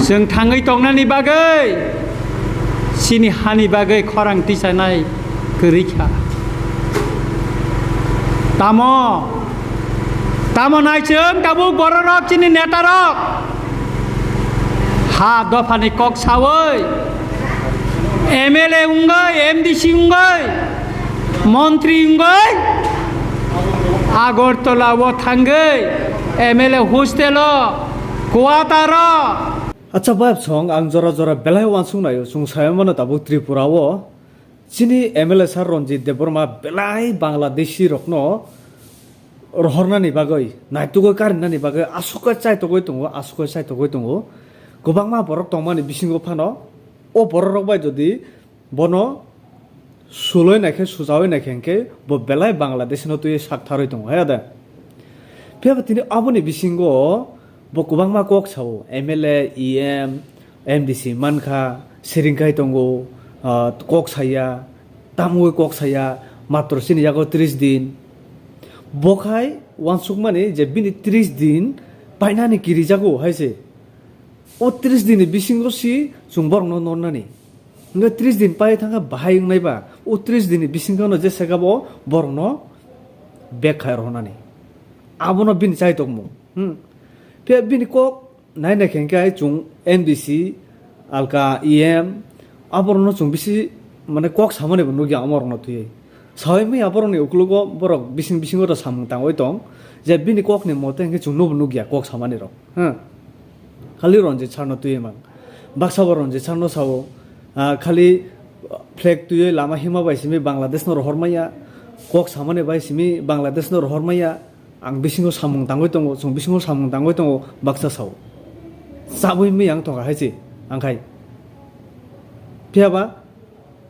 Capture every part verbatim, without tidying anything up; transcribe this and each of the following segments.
Chwng thangwi tongnani bagwi, chini hani bagwi khorang tisanai kwrwi kha. Tamo, tamo nai chwng tabuk bororok chini netarok ha dophani kok sawi M L A wngwi, M D C wngwi, montri wngwi Agartala o thangwi M L A hostel o, quarter o. Acha bayap song ang jora jora belai uansuk naio, chwng sai mano tabuk Tripura o chini M L A sir Ranjit Debbarma belai Bangladeshi rokno rohornani bagwi, naitugwi karinani bagwi aswk khe chaitogwi tongo, aswk khe chaitogwi tongo. Kwbangma borok tongmani bisingo phano o borok rok bai jodi bono suloi naikhe, sujaui naikhe hinkhe bo belai Bangladesh no twiwi sak tharwi tongo, he da? Phiya ba tini aboni bisingo bo kwbangma kok sao, M L A, E M, M D C mankha, siringkhai tongo, ah, kok saya, tamwi kok saya, matro chini yago tris din. Bokhai uansukmani je bini tris din painani kirijago hai se. O tris din ni bisingo si chwng borokno nornani. Hingke tris din pai thangkha bahai wngnai ba, o tris din ni bisingtwi no jesa khe bo borokno bek khai rwnani. Abono bini chaitokmung. Hmm. Phiya bini kok nai nai khe hingke chwng M D C, alka E M, aborokno chwng bisi mane kok samani bo nukya amorokno twiwi. Saui manya borokni ukologo borok bising bisingo da samung tangwi tong, je bini kokni mote hingke chwng nobo nukya kok samani rok. Hmm. Khali Ranjit sir no twiwi mang. Baksa bo Ranjit sir no sao, ah, khali flag twiwi lama hima bai simi Bangladesh no rohor maya, kok samani bai simi Bangladesh no rohor maya, ang bisingo samung tangwi tongo, chwng bisingo samung tangwi tongo, baksa sao. Chabwi miyang tongkha hai se, ang khai. Phiya ba,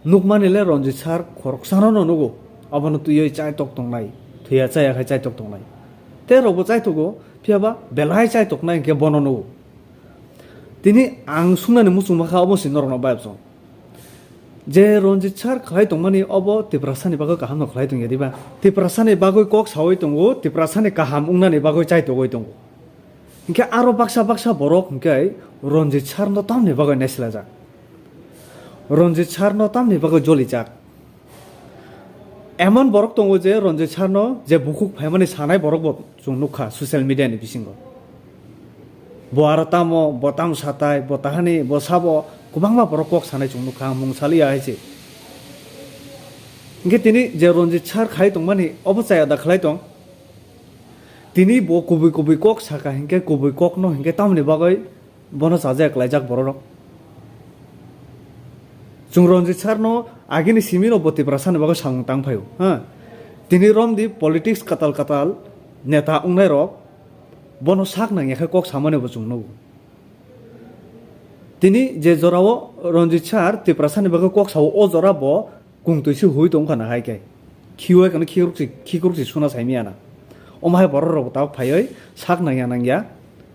nukmani le Ranjit sir khoroksano no nugo, abono twiwi chaitok tongnai, thwiya chaya khai chaitok tongnai. Te rokbo chaitogo, phiya ba belai chaitoknai hinkhe bono nugo. Tini ang sungnani muchungma kha obo se norokno bayapsong. Je Ranjit sir khlai tongmani obo Tiprasani bagwi kaham no khlai tongya diba? Tiprasani bagwi kok saui tongo, Tiprasani kaham wngnani bagwi chaitogwi tongo. Hinkhe aro baksa baksa borok hinkhe Ranjit sir no tamni bagwi naisilajak. Ranjit sir no tamni bagwi jolijak. Emon borok tongo je Ranjit sir no je bukhuk phaimani sanai borok bo chwng nukha social media ni bisingo. Bo aro tamo, bo tamo satai, bo tahani, bo sabo, kwbangma borok kok sanai chwng nukha, ang mung saliya hai se. Hinkhe tini je Ranjit sir khai tongmani obo chaya da khlai tong. Tini bo kubui kubui kok saka hinkhe kubui kok no hinkhe tamoni bagwi bono chajak klaijak bororok. Chwng Ranjit sir no agini simi no bo Tiprasani bagwi samung tang phaio, ha. Tini romdi politics katal katal neta wngnai rok bono sak nangya khe kok samani bo chwng nugo. Tini je jorao Ranjit sir Tiprasani bagwi kok sao, o jora bo kungtwi se hui tong khana hai khe. Khiui khana khikruk se, khikruk se suna sai miyana. Omo hai borok rok bo tabuk phaiwi sak nangya nangya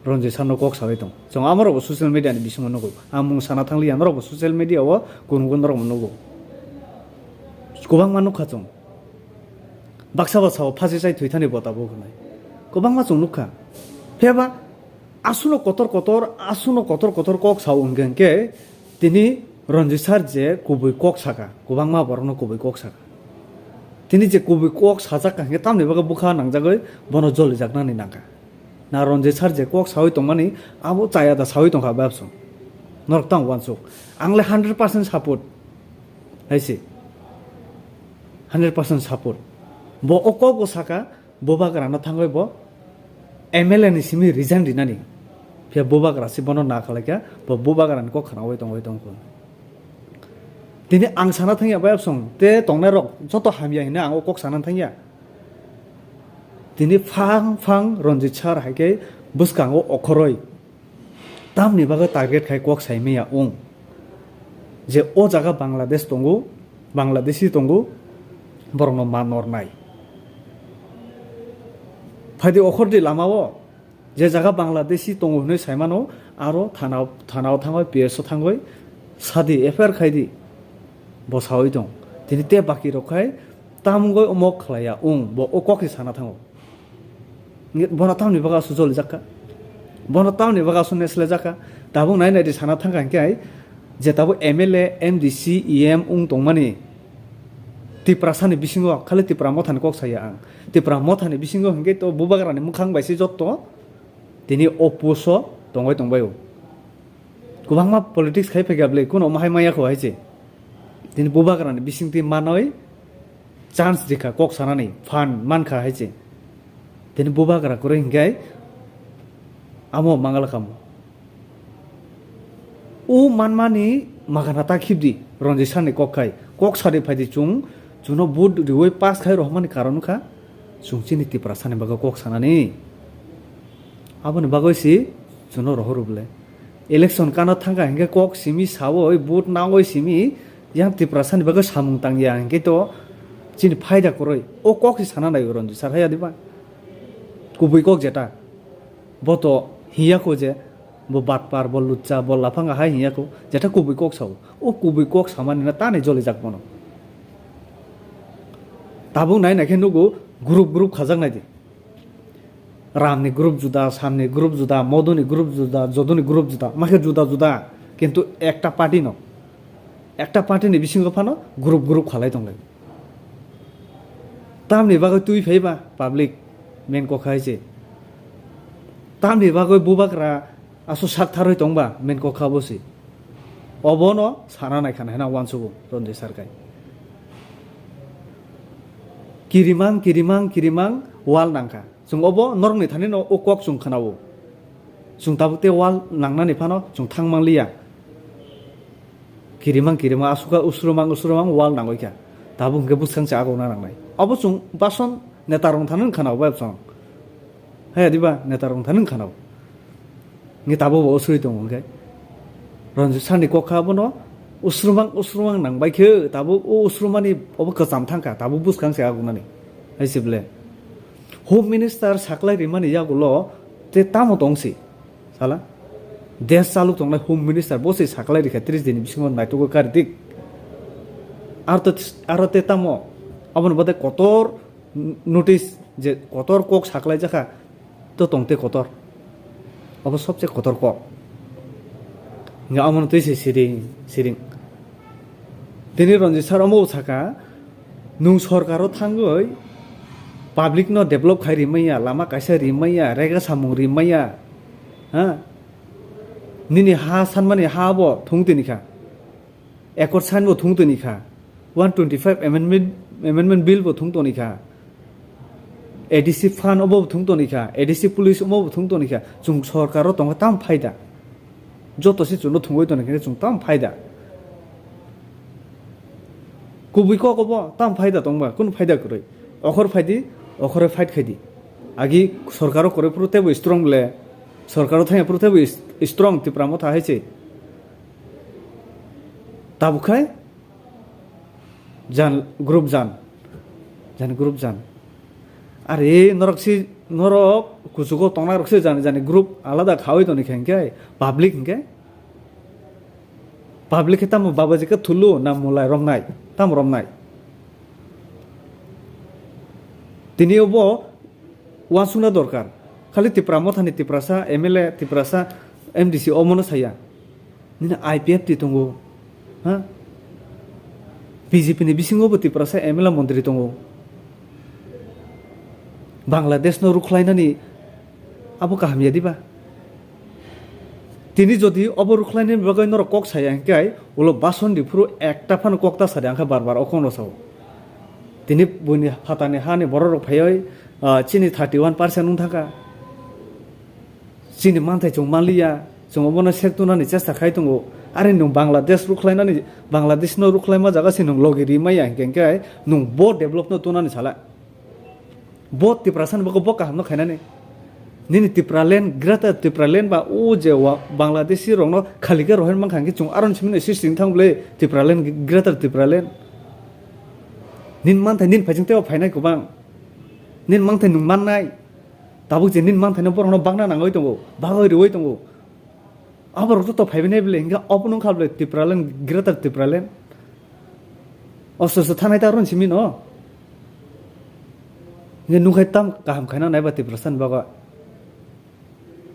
Ranjit sir no kok saui tong. Chwng amo rok bo social media ni bisingo nugo. Ang mung sana thang liya, norok bo social media o kun kun norok bo nugo. Kwbangma nukha chwng. Baksa baksa o phasi chai thwi thani bo tabuk hinai. Kwbangma chwng nukha. Phiya ba Aswkno kotor kotor, aswkno kotor kotor kok sao hwnkhe hwnkhe tini Ranjit sir je kubui kok saka, kwbangma borokno kubui kok saka. Tini je kubui kok sajak ka hwnkhe tamni bagwi bwkha nangjagwi bono jolijaknani nangkha. Na Ranjit sir je kok saui tongmani abo chaya da saui tongkha babsong. Norok tamo uansuk. Ang le hundred percent support. Hai se. Hundred percent support. Bo o kok bo saka, Bubagra no thangwi bo M L A ni simi resign rinani. Phiya Bubagra se bono na khlaikha, bo Bubagra ni kok khnaui tongwi tongkho. Tini ang sana thangya bayapsong te tongnai rok joto hamya hinwi ang o kok sana thangya. Tini phang phang Ranjit sir hai khe bwskango okhoroi. Tamni bagwi target khai kok sai maya wng je o jaga Bangladesh tongo, Bangladeshi tongo, borokno ma nornai. Phaidi okhordi lamao je jaga Bangladeshi tongo hwnwi saimano, aro thana, thanao thangwi, P S o thangwi sadi F I R khaidi bo saui tong. Tini tei baki rok khai tamgoi omo khlaiya wng, bo o kokni sana thango. Bono tamni bagwi aswk jolijakha? Bono tamni bagwi aswk neslajak kha? Tabuk nai nai di sana thangkha hinkhe, je tabuk M L A, M D C, E M wng tongmani Tiprasani bisingo khali Tipra Mothani kok saya ang. Tipra Mothani bisingo hinkhe to bubagrani mwkhang bai se jotto tini opposite tongbai tongbai o. Kwbangma politics khai phaikha bwle, kuno omo hai maya kho hai se. Tini bubagrani bisingtwi manwi chance rikha kok sanani, phan mankha hai se. Tini bubagra kwrwi hinkhe amo mangal kamo. O manmani magana ta khibdi Ranjit sir ni kok khai. Kok sari phaidi chwng, chwngno vote riwi pass khai rohormani karon wngkha chwng chini Tiprasani bagwi kok sanani. Aboni bagwi si chwngno rohoro bwle. Election kana thangkha hinkhe kok simi sawi, vote nangwi simi, yang Tiprasani bagwi samung tangya hinkhe to chini phaida kwrwi. O kok si sana nai Ranjit sir, haya diba? Kubui kok jeta. Bo to hiya kho je, bo batpar, bo lutcha, bo laphanga hai hiya kho, jeta kubui kok sao. O kubui kok samani na tani jolijak bono. Tabuk nai nai khe nugo group group khajak nai di. Ramni group juda, Samni group juda, Moduni group juda, Joduni group juda, makhe juda juda, kintu ekta party no, ekta party ni bisingo phano group group khalai tonglai. Tamni bagwi twi phaiba public main kok hai se. Tamni bagwi bubagra aso sak tharwi tongba main kok kha bo se. Obono sana nai khana hena uansugo Ranjit sir kai. Kirimang, kirimang, kirimang wal nangkha. Chwng obo norokni thani no o kok chwng khwnao. Chwng tabuk tei wal nangnani phano chwng thang manliya. Kirimang, kirimang, asukha usrumang, usrumang wal nangoi kha. Tabuk hwnkhe bwskang se agokna nangnai. Obo chwng bason neta rong thani khwnao bai chwng. Haya diba neta rong thani khwnao. Nge tabuk bo usrui tongo hwnkhe. Ranjit sir ni kok kha bono usrumang, usrumang nangbai khe tabuk o usrumani obo kwcham thangkha, tabuk bwskang se agoknani. Hai se bwle. Home Minister saklai rimani yagulo te tamo tong se, sala? Desh chaluk tongnai Home Minister bo se saklai rikha tris din ni bisingo naitugwi karitik. Aro te, aro te tamo aboni bade kotor notice je kotor kok saklai jakha to tong te kotor. Obo sobse kotor kok. Nga omono twi se siring, siring. Tini Ranjit sir omo saka, nwng sorkaro thangwi public no develop khai rimaya, lama kaisa rimaya, rega samung rimaya, ha? Nini ha sanmani ha bo thung tini kha. Accord sign bo thung toni kha, one twenty five amendment, amendment bill bo thung toni kha, A D C fund obo bo thung toni kha, A D C police omo bo thung toni kha, chwng sorkar o tongkha tam phaida, joto se chwngno thungwi toni khe chwng tam phaida, kubui kok obo tam phaida tongba, kunu phaida kwrwi, okhor phaidi, okhoroi fight khaidi, agi sorkar o kwrwi phuru teibo strong le, sorkar o thangya phuru teibo is-, strong Tipra Motha hai se. Tabuk khai jan group jan, jan group jan. Are norok si, norok kuchugo tongnai rok si jani jani group alada khawi toni khe hwnkhe public hwnkhe, public khe tamo babaji khe thulu na mulai romnai, tamo romnai. Tini obo uansukna dorkar. Khali Tipra Mothani Tiprasa M L A, Tiprasa M D C omono saya. Nini I P F T tongo. Ha? B J P ni bisingo bo Tiprasa M L A montri tongo. Bangladesh no rukhlainani abo kaham ya diba? Tini jodi obo rukhlainani bagwi norok kok saya hwnkhe ulo bason di phuru ekta phano kok ta sadi angkha bar bar o kokno sao. Tini buini phatani hani borok rok phaiwi, ah, chini thirty one percent wng thangkha. Chini manthai chwng manliya, chwng obono sek tunani chesta khai tongo. Are nwng Bangladesh rukhlainani, Bangladesh no rukhlaima jaga se nwng logi rimaya hwnkhe hwnkhe nwng bo develop no tunani sala. Bo Tiprasa ni bagwi bo kaham no khainani. Nini Tipraland, Greater Tipraland ba o je wa Bangladeshi rokno khali khe rohor mankha hwnkhe chwng aron simi no sising thang bwle Tipraland, Greater Tipraland. Nini manthai nini phaising teibo phainai kwbang. Nini manthai nwng mannai. Tabuk je nini manthai no borok no bagna nangwi tongo, bagwi rwui tongo. Aborok joto phaibai nai bwle, hingkhe obo nungkha bwle Tipraland, Greater Tipraland. Oso oso thanai ta rwn simi no. Hingkhe nungkhai tam kaham khaina naiba Tiprasa ni bagwi.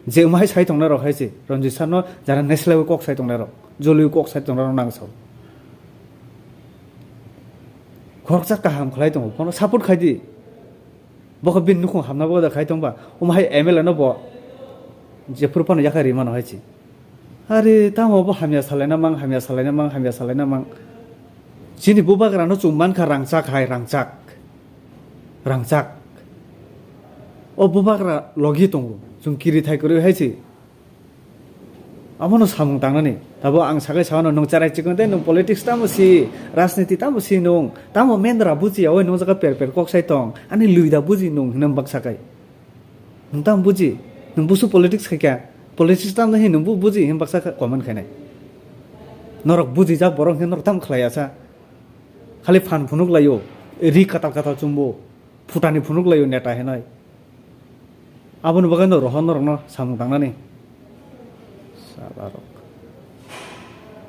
Je wngma hai sai tongnai rok hai se, Ranjit sir no jara neslaiwi kok sai tongnai rok, joliwi kok sai tongnai rok nang sao. Khoroksa kaham khlai tongo, bono support khai di. Bokha bini nukhung hamna boda khai tongba, omo hai M L A no bo jephuru phano yakhai rimano hai se. Are tamo bo hamya salaina mang, hamya salaina mang, hamya salaina mang. Chini bubagra no chwng mankha rangchak hai, rangchak. Rangchak. O bubagra logi tongo. Chwng kiri thai kwrwi hai se. Abono samung tangnani. Tabo ang sakai sano nwng cherai chikon tei nwng politics tamo si, rajniti tamo si nwng, tamo mendra buji yawi nwng jaga per per kok sai tong. Ani luida buji nwng hinam bak sakai. Nwng tamo buji, nwng busu politics khaikha, politics tamo hin nwng bu buji hin baksa kha comment khainai. Norok buji jak borok hin norok tamo khlai asa. Khali phan phunuk laio, ri katal katal chumbo, phutani phunuk laio neta hinai. Aboni bagwi no rohor norokno samung tangnani. Salarok.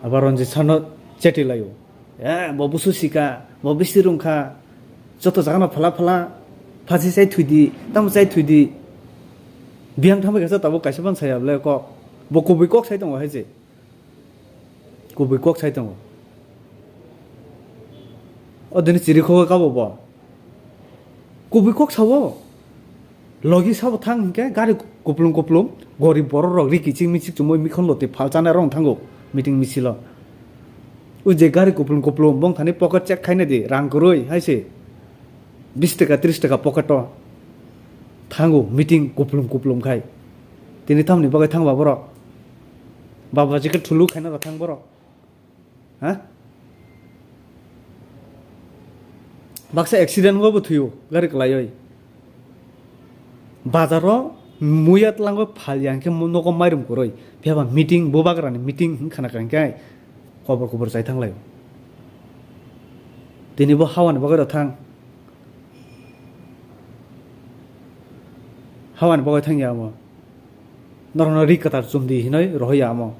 Aba Ranjit sano cheti laio. Eh, bo busu sika, bo bisi rungkha. Joto jagano phala phala, phasi chai thwidi, tamo chai thwidi. Biyang thangbai kasa tabuk kaisa ban saya ble kok. Bo kubui kok sai tongo hai se. Kubui kok sai tongo. O dini chiri kho kabo bo. Kubui kok sao. Logi sabo thang hinkhe gari kuplung kuplung, gorib borok rok ri kichik michik chumui mikhon loti phalchana rong thango meeting misilo. O je gari kuplung kuplung bong thani pocket check khaina di rang kwrwi hai se bis taka tris taka pocket o thango meeting kuplung kuplung khai. Tini tamni bagwi thangba borok? Baba jikhe thulu khaina rw thang borok. Ha? Baksa accident o bo thwiyo gari kwlaiwi. Bazaro muya tlango phal yang khe nogo mairum kwrwi. Phiya ba meeting, bubagrani meeting hwn khana kha hwnkhe kobor kobor chai thang laio. Tini bo hawani bagwi rw thang. Hawani bagwi thangya amo. Norokno ri kwtal chumdi hinoi rohorya amo.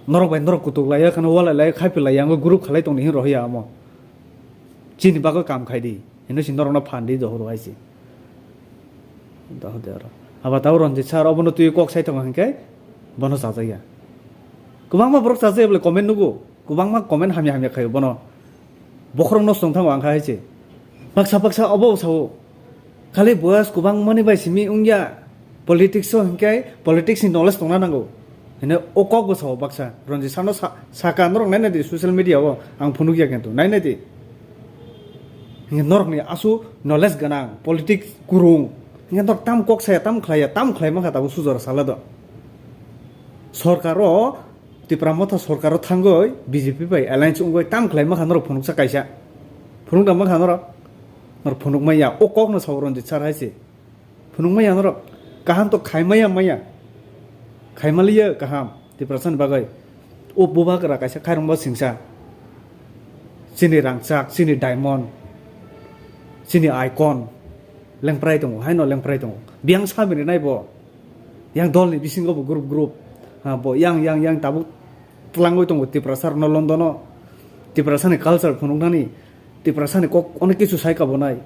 Norok bai norok kutuk laiya kheno walai lai khaipi laiya wngwi group khalai tongdi hin rohorya amo. Chini bagwi kam khaidi hinoi si norokno phan di dohoro hai si. Dohor de oro. Aba tao Ranjit sir obono twi kok sai tongo hinkhe bono chajakya. Kwbangma borok chajakya bole comment nugo. Kwbangma comment hamya hamya khaio bono. Bokhorok no swng thango ang kha hai se. Baksa baksa obo sao. Khali boyas kwbangmani bai simi wngya. Politics o hinkhe politics ni knowledge tongna nango. Hino o kok bo sao baksa. Ranjit sir no sa-, saka norok naina di social media o ang phunukya kintu naina di. Hinkhe norok ni asu knowledge ganang, politics kurung. Hinkhe norok tam kok saya, tam khlaiya, tam khlai mankha tabuk sujor sala do. Sorkar o Tipra Motha sorkar o thangwi B J P bai alliance wngwi tam khlai mankha norok phunuksa kaisa. Phunukna mankha norok. Norok phunuk maya. O kok no sao Ranjit sir hai se. Phunuk maya norok. Kaham to khai maya maya. Khai maliya kaham. Tiprasa ni bagwi. O bubagra kaisa khairokma singsa. Chini rangchak, chini diamond. Chini icon. Lengprai tongo. Haino lengprai tongo. Biyang sabini nai bo. Yang dol ni bisingo bo group group, ha, bo yang, yang, yang tabuk tlangwi tongo Tiprasa rokno London o. Tiprasa ni culture phunuknani, Tiprasa ni kok onek kisu sai kabonai.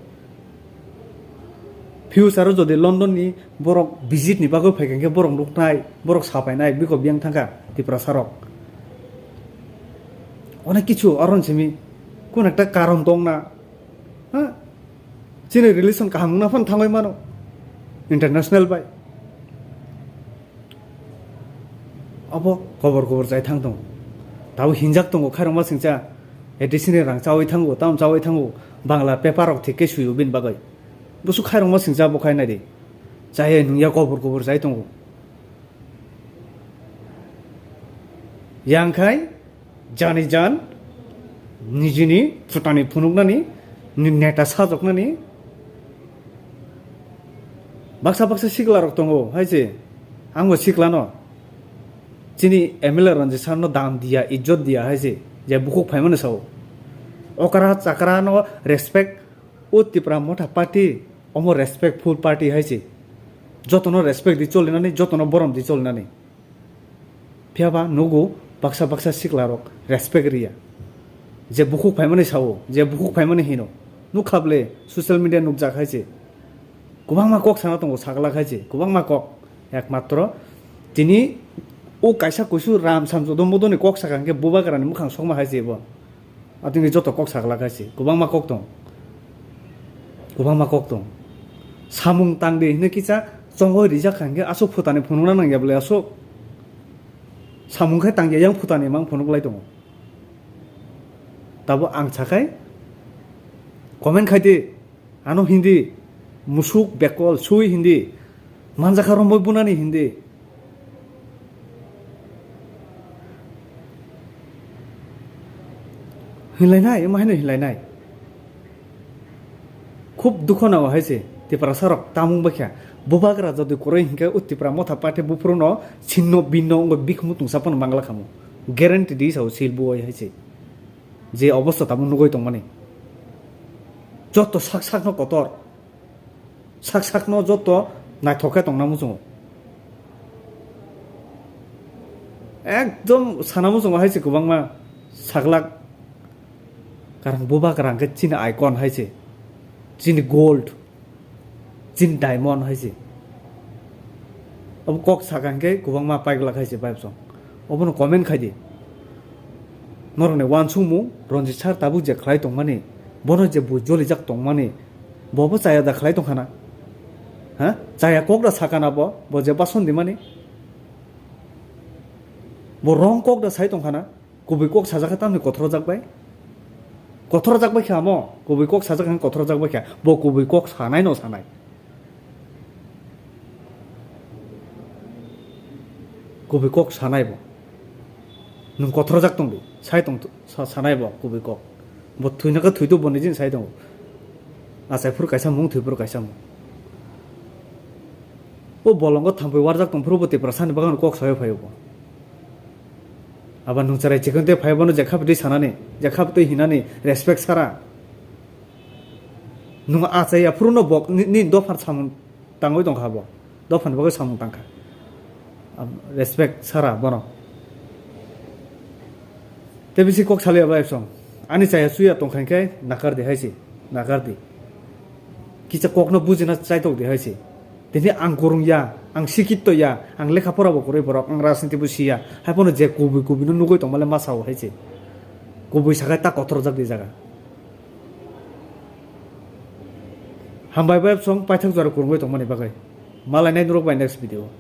Future o jodi London ni borok visit ni bagwi phaikha khe borok nuknai, borok sapainai, biko biyang thangkha Tiprasa rok. Onek kisu aron simi kun ekta karon tongna. Ha? Chini relation kaham wngna phano thangwi mano international bai. Abo kobor kobor chai thang tongo. Tabo hinjak tongo khairokma singcha. A D C ni rang chawi thango, tam chawi thango. Bangla paper rok thik khe suyo bini bagwi. Busu khairokma singcha bo khai nai di. Chaya nungya kobor kobor chai tongo. Yang khai jani jan nijini phutani phunuknani, ni neta sajoknani baksa baksa sikla rok tongo hai se. Ang bo sikla no chini M L A Ranjit sir no dam diya, ijjot diya hai se, je bukhuk phaimani sao. Okra chakra no respect, o Tipra Motha party omo respectful party hai se. Jotono respect di cholinani, jotono borom di cholinani. Phiya ba nugo baksa baksa sikla rok respect riya. Je bukhuk phaimani sao, je bukhuk phaimani hino. Nukha ble social media nukjak hai se. Kwbangma kok sana tongo sakla khai se, kwbangma kok. Ekmatro tini o kaisa kuisu ram sam jodo modoni kok sakha hwnkhe bubagrani mukhang sokma hai se bo. Atwngwi joto kok saglak hai se, kwbangma kok tong, kwbangma kok tong. Samung tang di hwnwi kisa chongoi rijak kha hwnkhe aswk phutani phunukna nangya bwlai aswk. Samung khe tangya yang phutani mang phunuklai tongo. Tabuk ang sakhai comment khai di. Ano hindi musuk bekol sui hindi manjakha romoi bunani hindi. Hinlainai, ema hino hinlainai. Khub dukho nao hai se, Tiprasa rok tamung bakha. Bubagra jodi koroi hinkhe o Tipra motha pathe buphuru no sinno binno wngwi bikhumu tungsa phano mangla khamu. Guarantee di sao sil buoi hai se. Je obosta tamo nugui tongmani. Joto sak sakno kotor. Sak sakno joto naithok khe tongna muchungo. Ekdom sana muchungo hai se kwbangma saglak. Karang bubagra hwnkhe chini icon hai se. Chini gold. Chini diamond hai se. Abo kok sakha hwnkhe kwbangma paiglak hai se bayapsong. Obono comment khai di. Norokni uansukmung Ranjit sir tabuk je khlai tongmani, bono je bui jolijak tongmani, bobo chaya da khlai tongkhana? Ha? Chaya kok da sakana bo, bo je bason dimani? Bo wrong kok da sai tongkhana? Kubui kok sajak khe tamni kothorjak bai? Kothorjak bai khe amo? Kubui kok sajak khe kothorjak bai khe? Bo kubui kok sanai no sanai. Kubui kok sanai bo. Nwng kothorjak tong di. Sai tong, sa-, sanai bo kubui kok. Bo thwina khe thwitu bo nijin sai tongo. Achai phuru kaisa mung, thwi phuru kaisa mung. O bolongo thampui warjak tong phuru bo Tiprasani bagano kok sawi phaio bo. Aba nwng cherai chikon tei phai bono jekha bwtwi sanani, jekha bwtwi hinani respect sara. Nwng achai ya phuru no bo ni, ni dopha samung tangwi tongkha bo. Dophani bagwi samung tangkha. Am, respect sara bono. Tei bisi kok saliya bai song. Ani chaya chuya tongkha hwnkhe nakar di hai se. Nakar di. Kisa kokno bujina chaitok di hai se. Tini ang kurung ya, ang sikitto ya, ang lekha pora bo kwrwi borok, ang rajniti bo siya. Hai phano je kubui kubui no nugui tongmale ma sao hai se. Kubui sakai ta kothorjak di jaga. Hambai bai song paithak jora kurungwi tongmani bagwi. Malai nai norok bai next video.